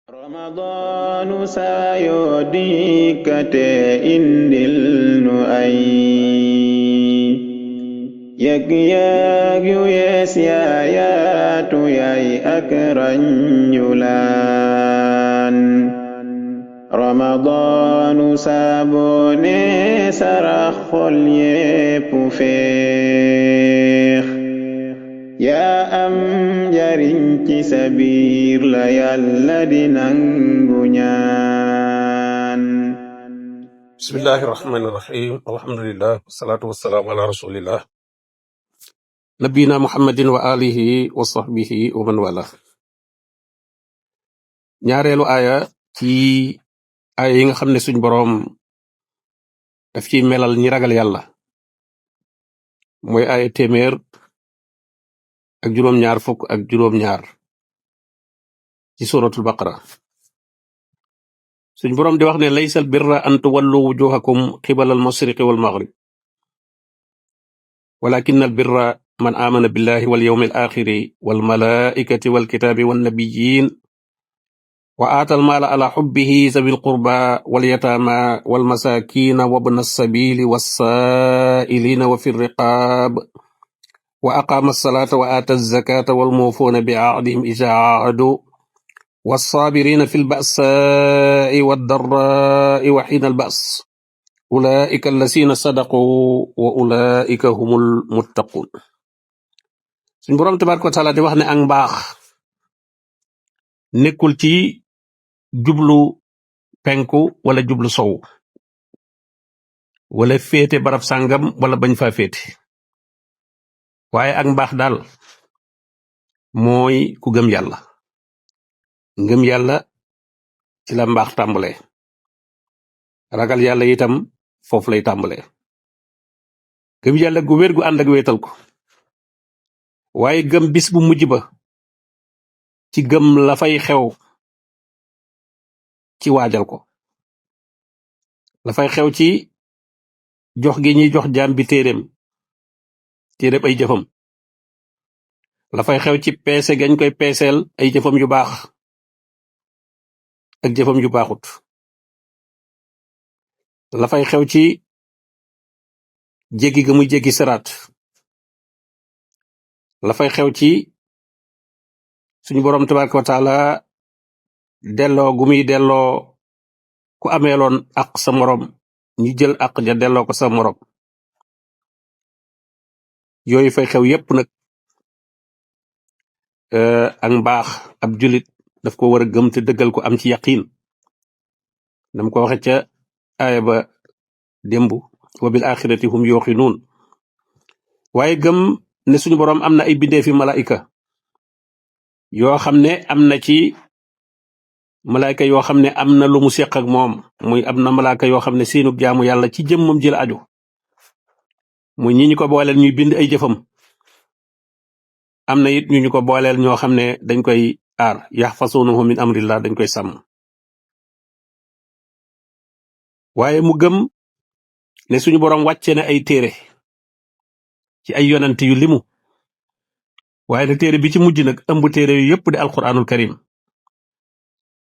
ramadaanu saa yoo dikkate indil nu ay yëg-yëg yu yees yaayaatu yaay ak ranjulaan ramadaanu saa boo nee sarax xol yépp féex yaa am njariñ ci sa biir la yàlla di nangu ñaan. bismillahi irrahmani irrahim alhamdulillah wasalaatu wasalaamu ala rasulillah nabiyina muhammadin wa alihi wa sahbihi wa man wala. ñaareelu aaya ci aaya yi nga xam ne suñ boroom daf ciy melal ñi ragal yàlla mooy aaya téeméer ak juróom-ñaar fukk ak juróom-ñaar ci suratul baqara. suñ boroom di wax ne laysal birra an tuwallu wujuhakum qibala al mashriqi wal maghrib walakin al birra man amana billahi wal yawmil axiri wal malaikati wal kitaabi wan nabiyyin wa aatal maala ala xubbihi zawil qurba wal yataama wal masaakiina wabna sabiili wassaa'iliina wa fi riqaab wa aqaama salaata wa aata zakaata wal muufuuna bi ahdihim izaa aahadu wassaabiriina fil ba'saa'i wad darraa'i wa xiinal ba's ulaa'ika allaziina sadaqu wa ulaa'ika humul muttaquun. suñu boroom tabaaraka wa taala di wax ne ak mbaax nekkul ci jublu penku wala jublu sow wala féete barab sàngam wala bañ fa féete waaye ak mbaax daal mooy ku gëm yàlla. ngëm yàlla ci la mbaax tàmbale, ragal yàlla itam foofu lay tàmbale. gëm yàlla gu wér gu ànd ak wéetal ko waaye gëm bis bu mujj ba ci gëm la fay xew ci waajal ko, la fay xew ci jox gi ñuy jox jaam bi téereem ay jëfam, la fay xew ci peese gañ koy peeseel ay jëfam yu baax ak jëfam yu baaxut, la fay xew ci jéggi ga muy jéggi siraat, la fay xew ci suñu boroom tabaaraka wa taala delloo gu muy delloo ku ameeloon ak sa moroom ñu jël ak ja delloo ko sa moroom. yooyu fay xew yépp nag ak mbaax ab julit daf ko war a gëm te dëggal ko am ci yaqiin dam ko waxe ca aaya ba démb wa bil axirati hum yuqinuun. waaye gëm ne suñu boroom am na ay bindeefi malaayika yoo xam ne am na ci malaayika yoo xam ne am na lu mu seq ak moom, muy am na malaayika yoo xam ne seenu jaamu yàlla ci jëmmam ji la aju, muy ñi ñu ko booleel ñuy bind ay jëfam. am na it ñu ko booleel ñoo xam ne dañ koy aar, yaxfasuunahu min amrillah, dañ koy sàmm. waaye mu gëm ne suñu boroom wàcce na ay téere ci ay yonent yu limu, waaye nag téere bi ci mujj nag ëmb téere yu yépp di alquranul karim.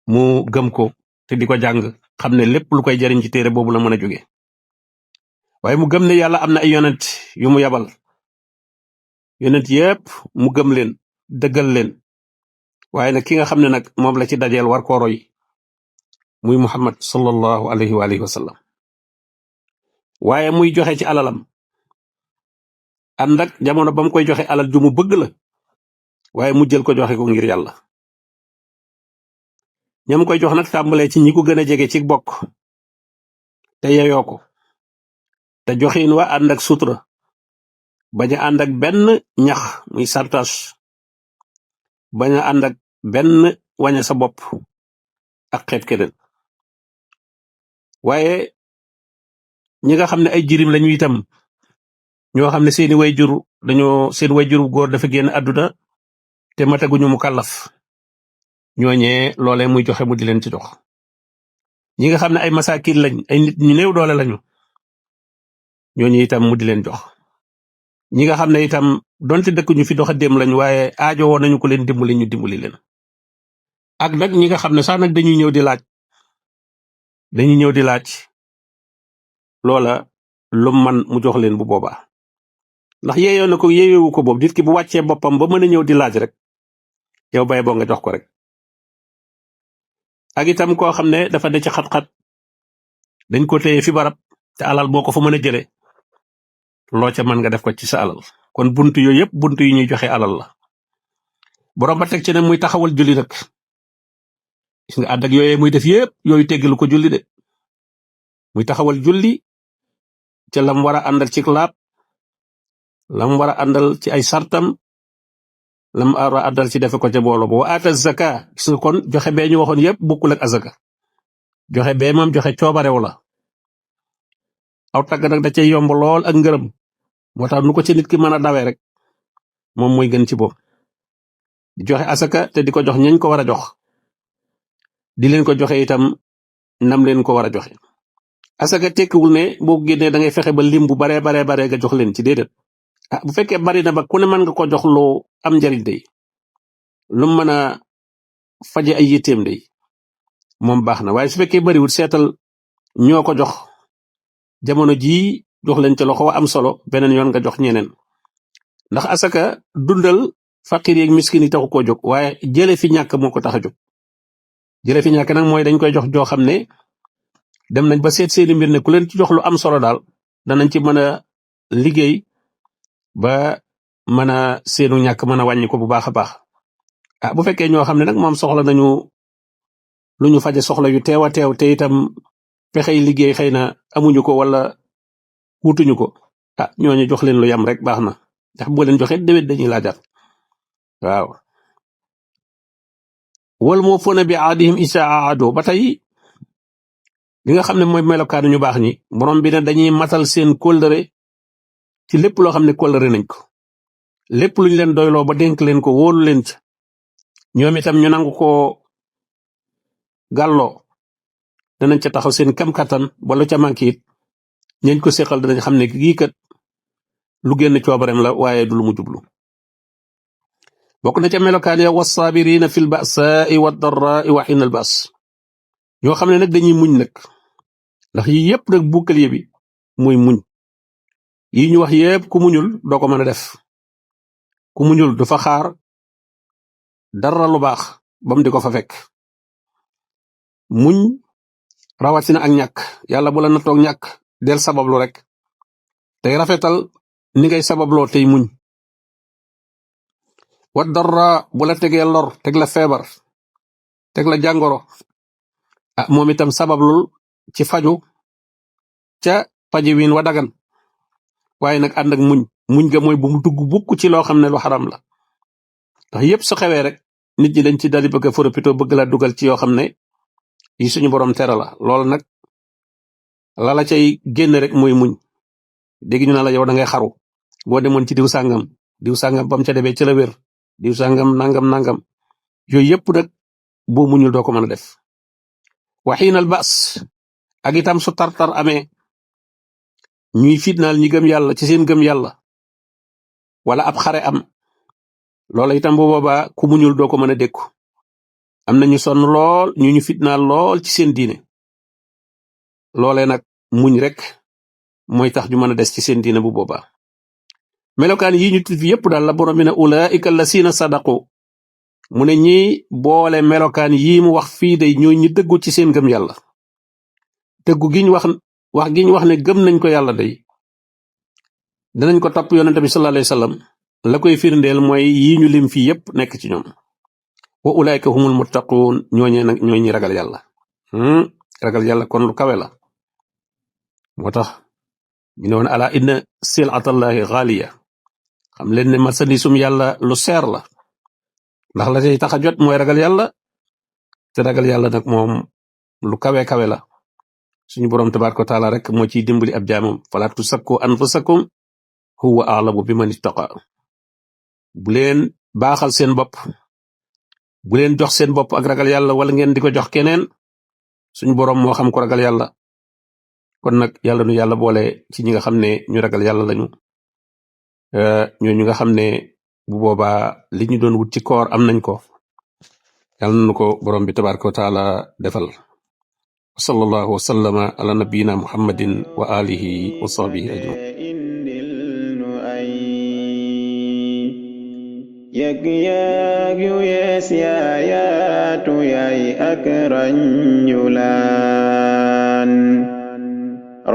mu gëm ko te di ko jàng xam ne lépp lu koy jariñ ci téere boobu la mën a jóge. waaye mu gëm ne yàlla am na ay yonent yu mu yabal, yonent yépp mu gëm leen dëggal leen, waaye nag ki nga xam ne nag moom la ci dajeel war koo roy muy muhammad sallallahu alayhi wa alihi wa sallam. waaye muy joxe ci alalam ànd ak jamono ba mu koy joxe alal ju mu bëgg la, waaye mu jël ko joxe ko ngir yàlla. ñam koy jox nag tàmbalee ci ñi ko gën a jege ci bokk te yeyoo ko, te joxin wa ànd ak sutura bañ a ànd ak benn ñax muy sartage, bañ a ànd ak benn waña sa bopp ak xeet keneen. waaye ñi nga xam ne ay jirim lañu itam, ñoo xam ne seen wayjur góor dafa génn àdduna te mataguñu mu kàllaf, ñooñee loolee muy joxe mu di leen ci jox. ñi nga xam ne ay masaakin lañ, ay nit ñu néew doole lañu, ñooñu itam mu di leen jox. ñi nga xam ne itam donte dëkk ñu fi doxa dem lañ waaye aajo woon nañu ko leen dimbali ñu dimbali leen. ak nag ñi nga xam ne sax nag dañuy ñëw di laaj loola lu man mu jox leen bu boobaa ndax yeeyoo na ko yeeyowu ko boobu nit ki bu wàccee boppam ba mën a ñëw di laaj rek yow bay boo nga jox ko rek. ak itam koo xam ne dafa ne ci xat-xat dañ ko téye fi barab te alal boo ko fa mën a jële loo ca mën nga def ko ci sa alal kon buntu yooyu yëpp buntu yi ñuy joxe alal la. borom ba teg ci ne muy taxawal julli nag gis nga àdd ak yooyee muy def yëpp yooyu teggalu ko julli de muy taxawal julli ca lam war a àndal ci laab lam war a àndal ci ay sartam lam war a àndal ci defe ko ca boolo ba wa aata zaka gis nga kon joxe bee ñu waxoon yëpp bokkul ak azaka joxe bee moom joxe coobarew la aw tagg nag da cay yomb lool ak ngërëm moo tax nu ko ci nit ki mën a dawee rek moom mooy gën ci boobu di joxe asaka te di ko jox ñañ ko war a jox di leen ko joxe itam nam leen ko war a joxe asaka tekkiwul ne boo génnee da ngay fexe ba lim bu baree nga jox leen ci déedéet bu fekkee bari na ba ku ne mën nga ko jox loo am njariñ day lu mën a faje ay yitteem day moom baax na waaye su fekkee bariwul seetal ñoo ko jox jamono jii jox leen ci loxo wa am solo beneen yoon nga jox ñeneen ndax asaka dundal faqir yeeg miskin yi taxu koo jóg waaye jële fi ñàkk moo ko tax a jóg jële fi ñàkk nag mooy dañ koy jox joo xam ne dem nañ ba seet seeni mbir ne ku leen ci jox lu am solo daal danañ ci mën a liggéey ba mën a seenu ñàkk mën a wàññi ko bu baax a baax bu fekkee ñoo xam ne nag moom soxla nañu lu ñu faje soxla yu teew a teew te itam pexey liggéey xëy na amuñu ko wala wutuñu ko ñooñu jox leen lu yam rek baax na ndax boo leen joxe déwét dañuy laajaat waaw wal moo fona bi aadihim isa aado ba tey li nga xam ne mooy melokaanu ñu baax ñi borom bi ne dañuy matal seen kóllëre ci lépp loo xam ne kóllëre nañ ko lépp luñ leen doyloo ba dénk leen ko wóolu leen ca ñoom itam ñu nangu ko gàlloo danañ ca taxaw seen kam kattan wala ca manqué it ñañ ko seqal danañ xam ne kii kat lu génn coobareem la waaye du lu mu jublu bokk na ca melokaan ya wassaabirina fil ba'saai wad darraai wa xiinal baas ñoo xam ne nag dañuy muñ nag ndax yii yëpp nag bukkaliye bi muy muñ yi ñu wax yëpp ku muñul doo ko mën a def ku muñul du fa xaar dara lu baax bam di ko fa fekk muñ rawatina ak ñàkk yàlla bu la nattoog ñàkk del sabablu rek tey rafetal ni ngay sababloo tey muñ wa dara bu la tegee lor teg la feebar teg la jàngoro moom itam sabablul ci faju ca paji wiin wa dagan waaye nag ànd ak muñ ga mooy bu mu dugg bukk ci loo xam ne lu xaram la ndax yépp su xewee rek nit ñi dañ ci dali bëgg a profité bëgg la dugal ci yoo xam ne yi suñu borom tere la loolu nag la cay génn rek mooy muñ dégg ñu na la yow da ngay xaru boo demoon ci diw sàngam bam ca demee ci la wér diw sàngam nangam yooyu yépp nag boo muñul doo ko mën a def waxiinal baas ak itam su tartar amee ñuy fitnaal ñi gëm yàlla ci seen gëm yàlla wala ab xare am loola itam bu boobaa ku muñul doo ko mën a dékku am na ñu sonn lool ñu fitnaal lool ci seen diine loolee nag muñ rek mooy tax ñu mën a des ci seen diine bu boobaa melokaan yi ñu tudd yépp daal la borom bi ne ulaika lasina sadaqu mu ne ñi boole melokaan yi mu wax fii day ñooy ñi dëggu ci seen gëm yàlla dëggu giñ wax giñ wax ne gëm nañ ko yàlla day danañ ko topp yonente bi sallallahu alayhi wasallam la koy firndeel mooy yi ñu lim fii yépp nekk ci ñoom wa ulaika humul muttaquun ñooñee nag ñooy ñi ragal yàlla ragal yàlla kon lu kawe la moo tax ñu ne woon ala inna silatallahi xaaliya xam leen ne marchandisum yàlla lu seer la ndax la cay tax a jot mooy ragal yàlla te ragal yàlla nag moom lu kawe la suñu boroom tabaaraka wa taala rek moo ciy dimbali ab jaamam fala tusakku anfusakum huwa a'lamu biman ittaqa bu leen baaxal seen bopp bu leen jox seen bopp ak ragal yàlla wala ngeen di ko jox keneen suñu boroom moo xam ko ragal yàlla kon nag yàlla nu yàlla boole ci ñi nga xam ne ñu ragal yàlla lañu ñooñu nga xam ne bu boobaa li ñu doon wut ci koor am nañ ko yàlla na ko borom bi tabaraka wa taala defal. sallallahu wa sallama ala nabiyina muhammadin wa alihi wa sahbihi ajmain. yëg yu yees yaayaatu yaay ak ranjulaan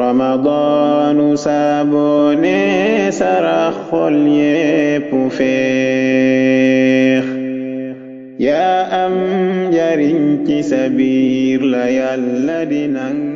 ramadaanu saabone sarax xol yépp féex yaa am njariñ ci sa biir la yàlla di nang